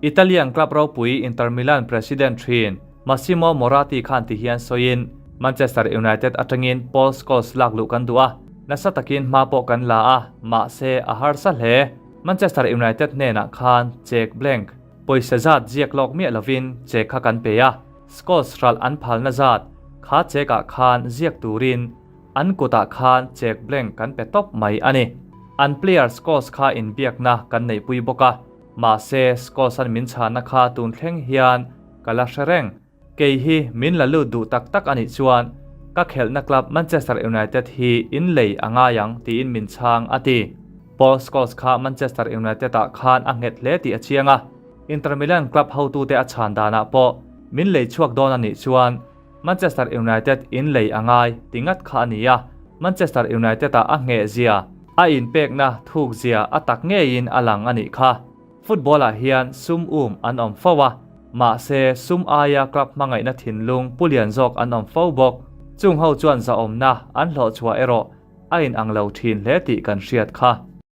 Italian club ropui Inter Milan president thin Massimo Moratti khan ti hian sawiin, Manchester United atangin Paul Scholes lak luh kan duh a, nasa takin hma pawh kan la a, mahse a harsa hle. Manchester United hnenah khan cheque blank, pawisa zat ziak lawk miah lovin cheque kha kan pe a, Scholes hralh an phalna zat kha cheque ah khan ziak turin an kutah khan cheque blank kan pe tawp mai a ni. An player Scholes kha inbiakna kan neihpui bawk a. Mahse, Scholes-a'n min chhanna kha tun thleng hian ka la hre reng. Kei hi min la lut duh tak tak a nih chuan ka khelhna club Manchester United hi in lei a ngai ang tiin min chhang a ti. Paul Scholes kha Manchester United-ah khan a nghet hle tih a chiang a, Inter Milan club hotute a chhan danah pawh min lei chhuak dawn a nih chuan Manchester United in lei a ngai ti ngat kha a ni a, Manchester United-ah a ngheh zia, a inpekna thuk zia a tak ngeiin a lang a nih kha. Football-ah hian sum um an awm fo a, mahse sum aia club hmangaihna thinlung pu lian zawk an awm fo bawk. Chung ho chuan zahawmna an hlawhchhuah erawh a inang lo thin hle tih kan hriat kha.